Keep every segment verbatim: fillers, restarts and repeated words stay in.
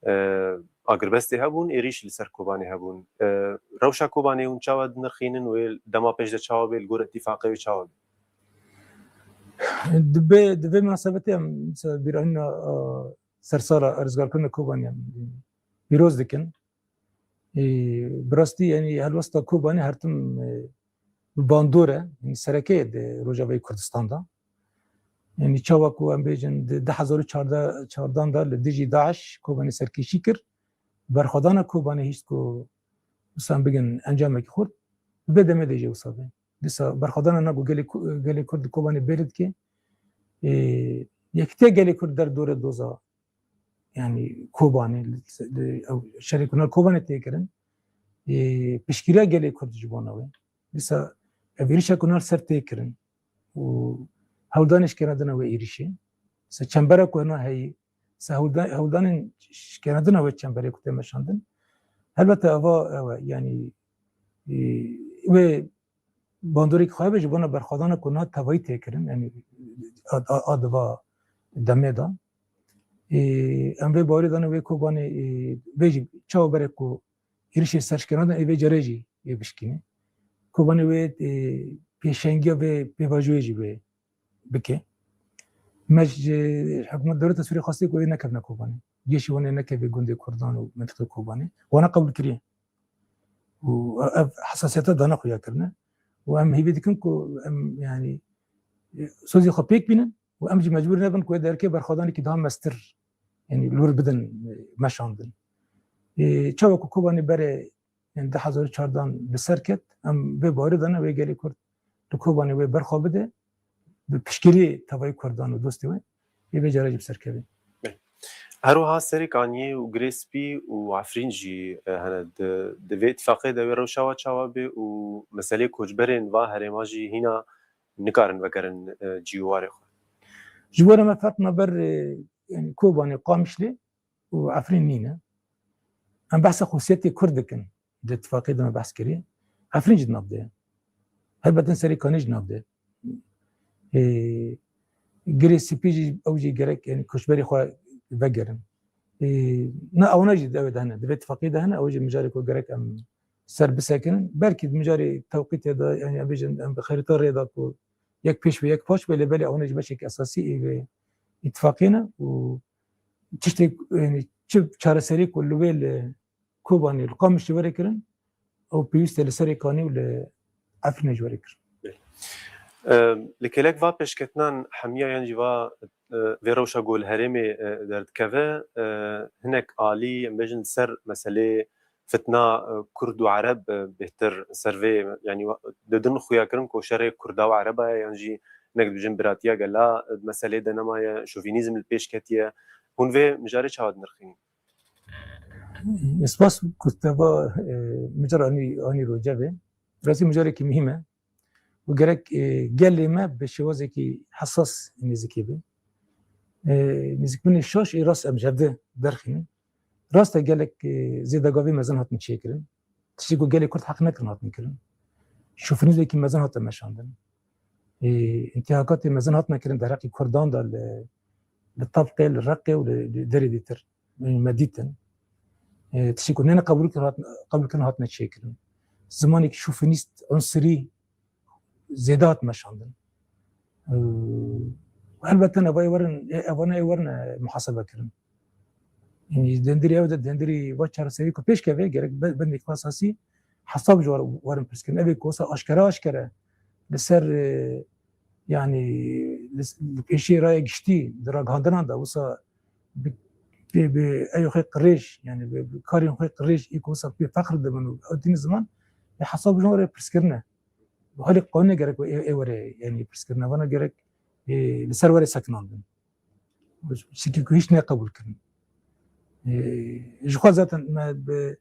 e, agirbestê hebûn, êrîş li ser Kobanê hebûn. E, rewşa Kobanê hûn çawa dinirxînin wê dema pêş de çawa bê, li gor îtîfaqê wê çawa bê? Di vê, di vê minasebetê em, mesela, bîranîna, e, sersala rizgarkirina Kobanê em pîroz dikin. Ê, bi rastî, yanî, helwesta Kobanê her tim, e, bi bandor e, yanî sereke ye di Rojavayê Kurdistan de. Yanî çawa ku em bêjin di du hezar û çardeh, çardan de li dijî DAIŞ Kobanê serkêşî kir. Berxwedana Kobanê hîst ku wisa em bigin encamekî xurt, bi vê demê de jî wisa be. Dîsa berxwedana na ku gelê Ku-, gelê Kurd di Kobanê bêrî dike, ê, yekîtiya gelê Kurd derdore doza, yanî Kobanê, li, li, ew şerê ku na Kobanê tê kirin, ê, piştgiriya gelê Kurd ji bona wê. Dîsa ev êrîşa ku na li ser tê kirin û hewldanê şikena dina wê êrîşê. Se çembera ku hena heyî, se hewlda-, hewldanên şikena dina wê çemberê ku tê meşandin. Helbete eva, ew e, yanî, ê, wê bandorek xwe be ji bona berxwedana ku na tevayî tê kirin, yanî a, a, a diva demê de. Ê, em vê bawerê dane wê Kobanê, ê, vê jî çawa berê ku êrişê serşkena de ê vê carê jî ê bişkîne. Kobanê wê, ê, pêşengiya vê pêvajoyê jî wê bike. Me ji hikûmet dewleta Sûriyê xwestiye ku wê nekevne Kobanê. Geşî wan ê nekeve gundê Kurdan û mentiqê Kobanê. Wana qebûl kiriye. Û ev hesasiyeta dana xuya kirine. Û em hêvî dikin ku em, yanî, sozî xwe pêk bînin û em jî mecbûr nebin ku wê derkê berxwedanekî daha mestir, yanî, li wir bidin, meşandin. Ê, çawa ku Kobanê berê, yanî, du hezar û çardan bi ser ket, em vê bawerê dane wê gelê Kurd li Kobanê wê berxwe bide, bi piştgiriyê tevayî Kurdan û dostê wê, ê vê cara jî bi ser keve. Her wiha Serêkaniyê û Girê Spî û Efrîn jî, e, hene. Di, di vê îtîfaqê de wê rewşa wa çawa bê û meselê koçberên va herêma jî hîna nikarin vegerin, e, cî û warê xwe? Ji bo me ferq naber, e, yanî Kobanê, Qamişlê û Efrîn nîne. Em behsa xosiyetê Kurd dikin. Di îtîfaqê de me behs kirî. Efrîn jî di nav de ye. Helbet in Serêkanî jî di nav de ye. Ê, Girê Spî jî, ew jî gerek, yanî, koçberê xwe vegerin. Ê, na ewana jî di ew de hene, di vê îtîfaqê de hene, ew jî mijarê ku gerek em ser bisekinin. Belkî di mijarê tewqîtê de, yanî, em bêjin, em bi xerîta rê de ku yek pêş ve yek paş be, lê belê ewana jî beşek esasî ê vê îtîfaqê ne û tiştê, yanî, çi çareserî ku li wê li Kobanê li Qamişlî were kirin, ew pêwîst e li Serêkanî û li Efrînê jî were kirin. Belê. Em, li kêlek va pêşketinan hemiya yan jî va, e, vê rewşa ku li herêmê, e, derdikeve, e, hinek alî, em bêjin, li ser meselê fitna, e, Kurd û Ereb, e, bêhtir ser vê, yanî wa-, didin xuya kirin ku şerê Kurda û Ereba ye, yan jî hinek dibêjin biratiya gela, e, di meselê de nemaye, şovînîzm li pêş ketiye. Hûn vê mijarê çawa dinirxînin? Spas ku te va, e, mijar anî, anî rojevê. Rastî mijarekî muhîm e. Û gerek, e, gelê me bi şêwazekî hesas nêzîkê be. E, nêzîkbûnê şaş ê rast em ji hev de derxînin. Rast e gelek, e, zêdegavî mezin hatin çêkirin. Tiştê ku gelê Kurd heq nekirin hatin kirin. Şofinîzmekî mezin hate meşandin. Ê, întîhakatê mezin hatine kirin derheqî Kurdan de li, li Tebqê, li Reqê û li, li derê dîtir. Yanî me dîtin. Ê, tiştê ku nêne qebûlkirin hat-, qebûlkirin hatine çêkirin. Zimanekî şofinîst, unsirî zêde hat meşandin. Û helbete navayê werin, ê, evana ê werin, e, muhasebe kirin. Yanî dendirî ew de, dendirî va çareserî ku pêş keve, gerek be-, bendek esasî hesab ji war werin pirskirin. Ev ê ku wisa aşkere, aşkere li ser, e, yanî li, li pêşî raya giştî di ragihandinan de wisa bi, bi, bi eyê xwe qirêj, yanî bi, bi karên xwe qirêj ê ku wisa pê feqir dibin û ew tînin ziman, ê hesab ji wan re pirskirine. Bi halê qanûnê gerek ê, ê were, yanî pirskirine. Vana gerek, e, li ser were sekinandin. Tiştekî ku hîç neqebûl kirin. Ê, ji xwe zaten me bi,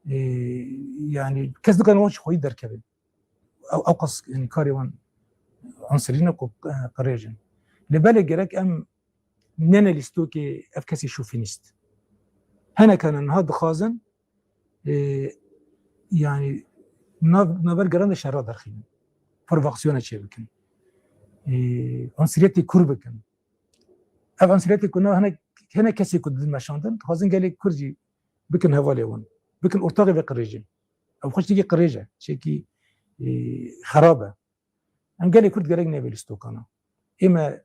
ê, yanî kes nikane wan ji xweyî derkeve. Ew, ew qas, yanî karê wan unsirî ne ku, e, qirêj in. Lê belê gerek em nene lîstokê ev kesê şofinîst. Hinek hene niha dixwazin, ê, yanî nav-, navber geran de şerra derxînin. Provokasyona çêbikin. Ê, unsiriyetê kûr bikin. Ev unsiriyetê ku nav hinek hene kesê ku didin meşandin, dixwazin gelê Kurd jî bikin hevalê wan, bikin ortaxê vê qirêjê. Ew xwe tiştekî qirêj e, tiştekî, e, xerab e. Em gelê Kurd gerek nebe lîstokana. Ê me,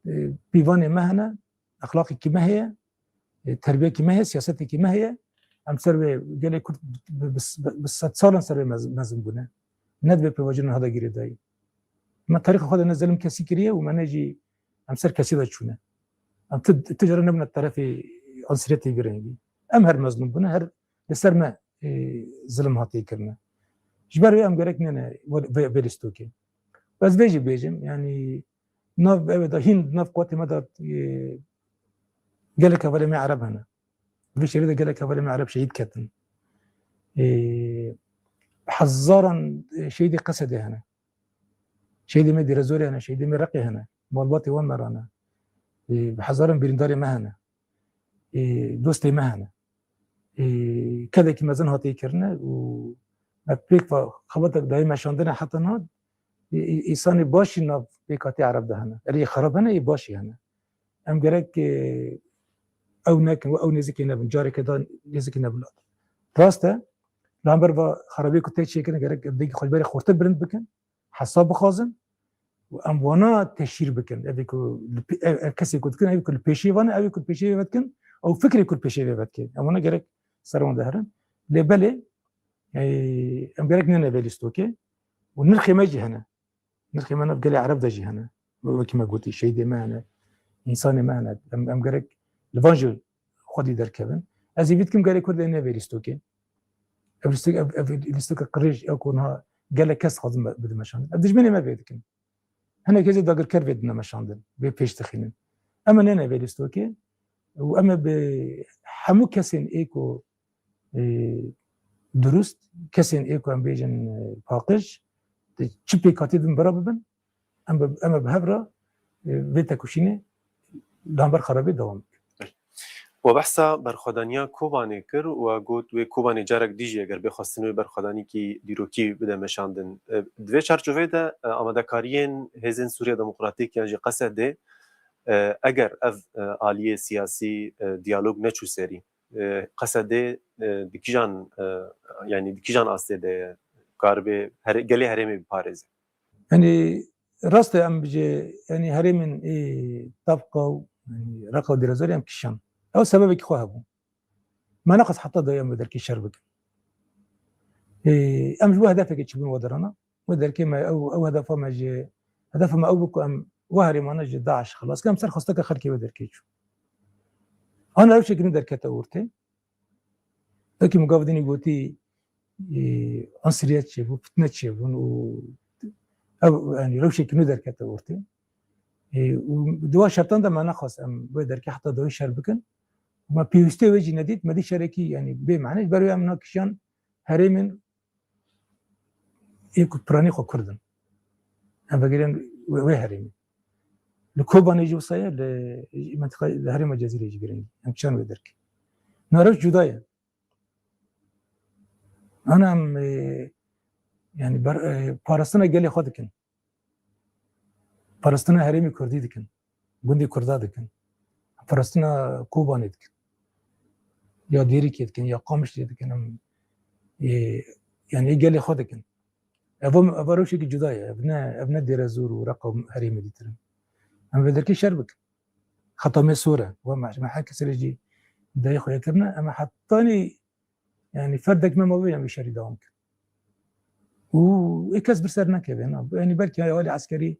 e, pîvanê me hene, exlaqekî me heye, e, terbiyekî me heye, siyasetekî me heye. Em ser wê gelê Kurd bi, bi, bi, bi sed salan ser wê mez-, mezin bûne. Ne divê pêvajoyên hada girêdayî. Me tarîxa xwe de ne zelim kesî kiriye û me ne jî em ser kesî de çûne. Em ti, ti cara nebûne terefê ansiyetê vî rengî. Em her mezlûm bûne, her li ser me, e, zilim hatiye kirine. Ji ber wê em gerek nêne vê, vê, vê lîstokê. Ez vê jî bêjim, yanî nav ev de hîn nav quwetê me de, e, gelek hevalê me Ereb hene. Vê şerî de gelek hevalê me Ereb şehîd ketin. E, hezaran, e, şehîdê Qesedê hene. Şehîdê me Dêrezorê hene, şehîdê me Reqê hene. Malbatê wan me rane. E, bi hezaran birîndarê me hene. E, dostê me hene. E, kedekî mezin hatiye kirine û me pêk ve xebatek dayê meşandine heta niha, e, e, însanê başî nav pêkhatî Ereb de hene. Erê xerab hene, ê başî hene. Em gerek, e, ew nekin, ew nêzikê nebin, careke da nêzikê nebin. Rast e, li hember va xerabiyê ku tê çêkirin, gerek ev dengê xwe ji berê xurtir bilind bikin, hesab bixwazin û em wana teşhîr bikin. Ev ê ku li pê-, ev, ev kesê ku dikin, ev ê ku li pêşê van e, ev ê ku li pêşê vê vedikin, ew fikrê ku li pêşê vê vedikin. Em wana gerek ser wan de herin. Lê belê, e, em gerek nêne vê lîstokê û nirxê me jî hene. Nirxê me nav gelê Ereb de jî hene. Wekî me gotî, şehîdê me hene, însanê me hene. Em, em gerek li van jî xwedî derkevin. Ez ê vî dikim gelê Kurd ê nebe lîstokê. Ev lîstok, ev, ev lîstoka qirêj, ew ku niha gelek kes dixwazin me-, bidin meşandin. Ev dijminê me vê dikin. Hinek hêzê dagirker vê dine meşandin, vê pêş dixînin. Em ê nêne vê lîstokê û em ê bi hemû kesên ê ku, e, durust, kesên ê ku em bêjin, e, paqij, di çi pêkhatî din bira bibin, em bi, em ê bi hev re, e, vê tekoşînê li hember xerabê dewam bikin. We behsa berxwedaniya Kobanê kir, we got wê Kobanê carek dî jî eger bê xwestin wê berxwedanîkî dîrokî bide meşandin. E, di vê çarçoveyê de, e, amadekariyên Hêzên Sûriya Demokratîk yan jî Qesedê, e, eger ev, e, aliyê siyasî, e, diyalog neçû serî, e, Qesedê, e, di kîjan, e, yanî di kîjan astê de ye, karibê here-, gelê herêmê biparêze? Yanî rast e, em bijê, yanî herêmên ê Tabqa û, yanî Reqa û Dêrezorê em kişan. Ew sebebekî xwe hebû. Me nexwest heta dayê em bi derkê şer bikin. Ê, em ji bo hedefekê çûbûn we derana. Wê derkê me ew, ew hedefa me ji, hedefa me ew bû ku em we herêmane ji DAIŞ xilas kin, em ser xwesteke xelkê wê derkê çû. Ana rewşekî nû derkete ortê. Wekî min gavdinî gotî, e, ansiriyet çêbû, fitne çêbûn û ew, yanî rewşekî nû derkete ortê. E, û di wan şertan de me nexwest em wê derkê heta dawî şer bikin. Me pêwîstiyê wê jî nedît, me dî şerekî, yanî bê mane, ji ber wê em nakişiyan herêmên ê ku piranî xwe Kurd in. Em vegerên wê, wê herêmê. Li Kobanê jî wisa ye, li mentiqa, li herêma Cezîrê jî girîng. Em çend wê derkê. Na rewş cuda ye. Ana em, e, yanî ber, e, parastina gelê xwe dikin. Parastina herêmê Kurdî dikin. Gundê Kurda dikin. Parastina Kobanê dikin. Ya Dêrikê dikin, ya Qamişlê dikin. Em, ê, yanî ê gelê xwe dikin. Ev, ev rewşekî cuda ye. Ev ne, ev ne Dêrezor û Reqa û herêmê dîtir in. Em vê derkê şer bikin. Xeta me sor e. We me, me her kesê jî dayê xwe yê kirine. Em hetanî, yanî ferdek me mabê, em vê şerî dewam kin. Û ê kes bir ser nekeve, na. Yanî belkî alî eskerî,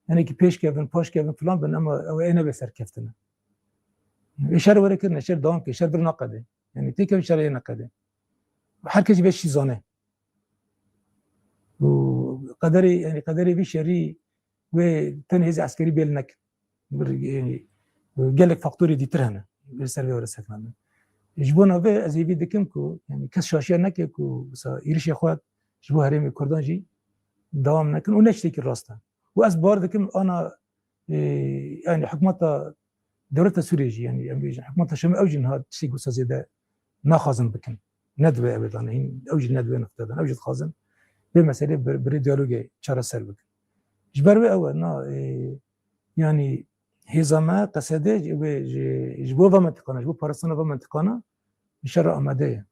yanî ki pêş kevin, paş kevin filan bin, ama ew ê nebe serkeftine. Ê şer were kirine, şer dewam ke, şer bir naqede. Yanî têkevin şer ê neqede. Her kes jî vê şî zane. Û qederê, yanî qederê vî şerî wê tenê hêzê eskerî bêl nekin. Bir, yanî, gelek faktorê dîtir hene. Wê ser vê were seknandin. Ji bona vê ez hêvî dikim ku, yanî, kes şaşiya neke ku wisa êrişê xwe ji bo herêmê Kurdan jî dewam nekin û ne tiştekî rast e. Û ez bar dikim ana, e, yanî, hikûmeta dewleta Sûriyê jî, yanî, em bêjin, hikûmeta Şamê ew jî niha tiştekî wisa zêde naxwazin bikin. Ne divê ew ê dane, hîn ew jî ne divê nifte dan. Ew jî dixwazin vê meselê bi, bi rê diyalogê çareser bikin. Ji ber wê ew e, na, e, yanî, hêza me, Qesedê, ji, ji, ji bo va mentiqana, ji bo parastina va mentiqana, ji şer re amade ye.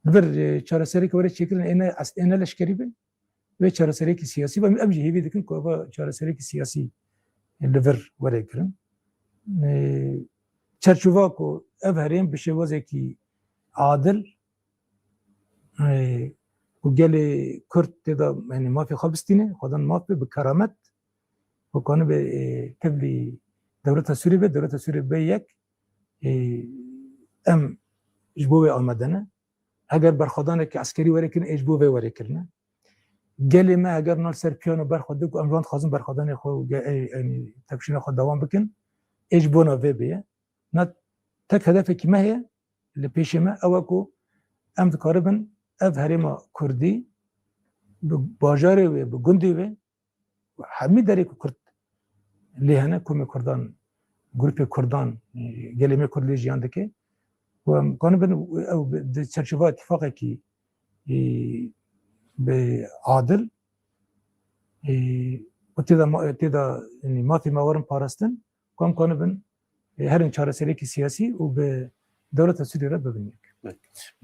Li vir, e, çareseriyeke were çêkirin, ê ne es-, ê ne leşkerî be, wê çareseriyeke siyasî be. Em jî hêvî dikin ku eva çareseriyeke siyasî li vir were kirin. E, çerçova ku ev herêm bi şêwazekî adil, e, ku gelê Kurd tê de, yanî mafê xwe bistîne, xwedan maf be, bi keramet, ku kanibe, e, tevlî dewleta Sûriyê be, dewleta Sûriyê be yek, e, em ji bo wê amade ne. Heger berxwedaneke eskerî were kirin, ê ji bo vê were kirine. Gelê me heger nan ser piyano berxwe dike, em ji wan dixwazin berxwedanê xwe û ge-, e, e, tepşîna xwe dewam bikin, ê ji bona vê bê ye. Na tek hedefekî me heye, li pêşê me, ew e ku em dikaribin ev herêma Kurdî bi bajarê wê, bi gundê wê, hemî derê ku Kurd lê hene, komê Kurdan, grûpê Kurdan, e, gelê me Kurd lê jiyan dike. Û em kanibin ew bi, di çerçeva îtîfaqekî, e, bi adil, e, û tê de ma-, tê de, yanî mafê me werin parastin, ku em kanibin, e, herin çareseriyekî siyasî û bi dewleta Sûriyê re bibin yek.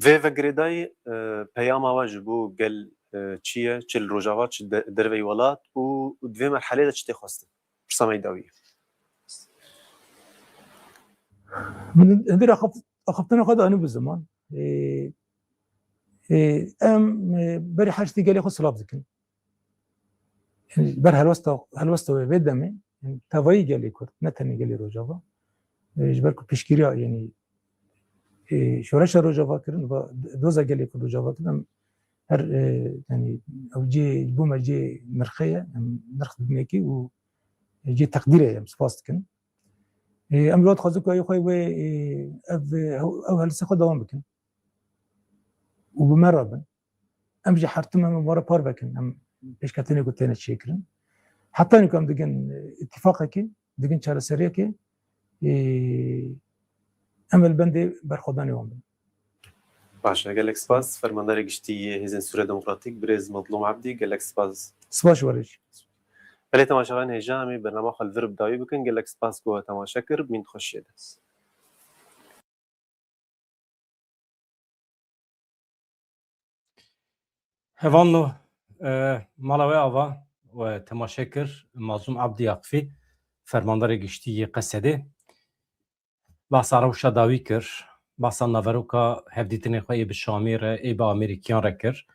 Vê ve girêdayî, e, peyama we ji bo gel, e, çi ye, çi li Rojava, çi de-, derveyî welat û, û di vê merhelê de çi tê xwestin? Pirsa me yî dawî ye. Min hindê re axaf-, axaftina xwe de anî bi ziman. E, e, em, e, berî her tiştî gelê xwe silav dikin. Yanî ber helwesta, helwesta wê vê demê, yanî tevayî gelê Kurd, ne tenê gelê Rojava, e, ji ber ku piştgiriya, yanî, e, şoreşa Rojava kirin, va doza gelê Kurd Rojava kirin, em her, e, yanî ew cê, ji bo me cê nirxê ye, em nirx didinê kê û cê teqdîrê ye, em spas dikin. E, em ji wan dixwazin ku ew xwe wê, e, ev, ew, ew helwestê xwe dewam bikin û bi me re bin. Em jî her tim em wan re parve kin, em pêşketinê ku têne çêkirin. Hetanî ku em digin, e, îtîfaqekê, digin çareseriyekê, e, em li bendê berxwedanê wan bin. Baş e, gelek spas. Fermandarê Giştî yê Hêzên Sûriya Demokratîk, birêz Mezlûm Ebdî, gelek spas. Spas ji we re jî. Belê temaşevanên hêja, em ê bernama xwe li vir bi dawî bikin. Gelek spas ku we temaşe kir. Bimînin di xweşiyê de. Hevalno, e, mala we ava we temaşe kir, Mazlûm Abdî Aqifî, fermandarê giştî yê Qesedê. Behsa rewşa dawî kir, behsa naveroka hevdîtinê xwe ê bi Şamê re, ê bi Amerîkiyan re kir.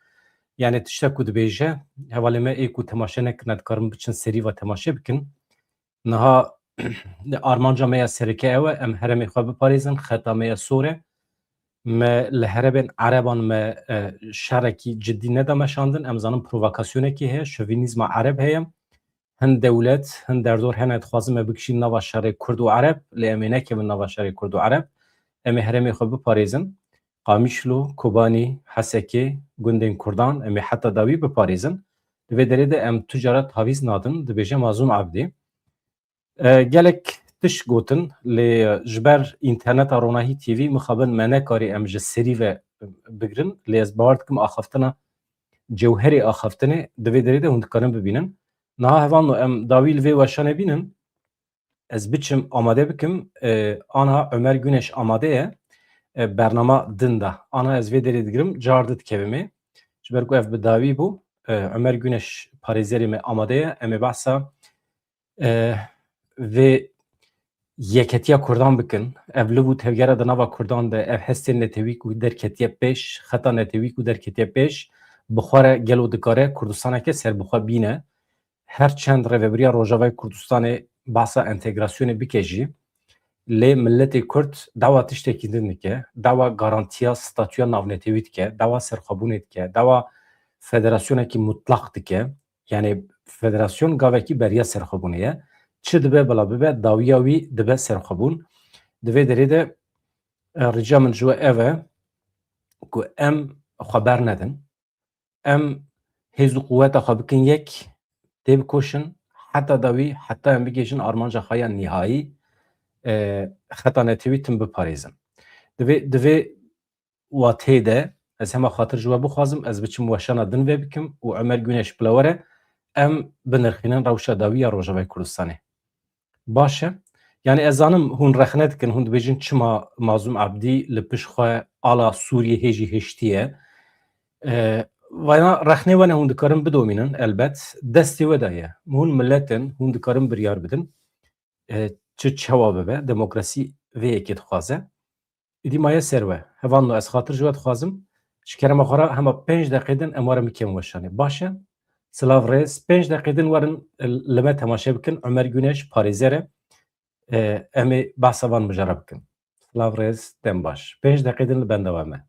Yanî tiştek ku dibêje, hevalê me ê ku temaşe nekirine dikarin biçin serî ve temaşe bikin. Niha armanca me ya sereke ew e, em herêmê xwe biparêzin, xeta me ya sor e. Me li herêmên Ereban me, e, şerekî cidî neda meşandin. Em zanin provokasyonekî heye, şovînîzma Ereb heye. Hin dewlet, hin derdor hene dixwazin me bikişîn nava şerê Kurd û Ereb, lê em ê nekevin nava şerê Kurd û Ereb. Em ê herêmê xwe biparêzin. Qamîşlo, Kobanî, Hesekê, gundên Kurdan, em ê heta dawî biparêzin. Di vê derê de em tu cara tavîz nadin, dibêje Mazlûm Abdî. E, gelek tişt gotin, lê ji ber înterneta Ronahî T V mixabin me nekarî em ji serî ve bigirin, lê ez bawer dikim axaftina, cewherê axaftinê di vê derê de hûn dikarin bibînin. Niha hevalno em dawî li vê weşanê bînin, ez biçim amade bikim, e, aniha Ömer Güneş amade ye, e, bernama din de. Aniha ez vê derê digirim, car di dikevimê. Ji ber ku ev bi dawî bû, e, Ömer Güneş parêzerê me amade ye, em ê behsa, e, vê yeketiya Kurdan bikin. Ev liv û tevgera di nava Kurdan de, ev hestên netewî ku derketiye pêş, xeta netewî ku derketiye pêş, bi xwe re gelo dikare Kurdistaneke serbixwe bîne. Her çend Rêvebiriya Rojavayê Kurdistanê behsa entegrasyonê bike jî, lê miletê Kurd dawa tiştekî din dike, dawa garantiya statûya navnetewî dike, dawa serxwebûnê dike, dawa federasyonekî mutlaq dike. Yanî federasyon gavekî beriya serxwebûnê ye. Çi dibe bila bibe, dawiya wî dibe serxwebûn. Di vê derê de, e, rica min ji we ev e ku em xwe bernedin. Em hêz û quweta xwe bikin yek, têbikoşin, heta dawî, heta em bigihîjin armanca xwe ya nîhayî, e, xeta netewî tim biparêzin. Di vê, di vê wateyê de ez hema xatir ji we bixwazim, ez biçim weşana din vê bikim û Ömer Güneş bila were, em binirxînin rewşa dawî ya Rojavayê Kurdistanê. Baş e. Yani ez zanim hûn rexne dikin, hûn dibêjin çima Mazlûm Ebdî li pişt xwe ala Sûriyê hêjî hêştiye. E, vana rexnê we ne, hûn dikarin bidomînin, elbet. Destê we de ye. Hûn millet in, hûn dikarin biryar bidin. E, çi çawa bibe, demokrasî vê yekê dixwaze. Îdî maye ser we. Hevalno, ez xatir ji we dixwazim. Ji kerema xwe re hema pênc deqê din em werin bikin weşanê. Baş e? Silav rêz. Pênc deqê din werin, e, li me temaşe bikin. Ömer Güneş, parêzer e. E, em ê behsa van mijara bikin. Silav rêz, dem baş. Pênc deqê din li benda we me.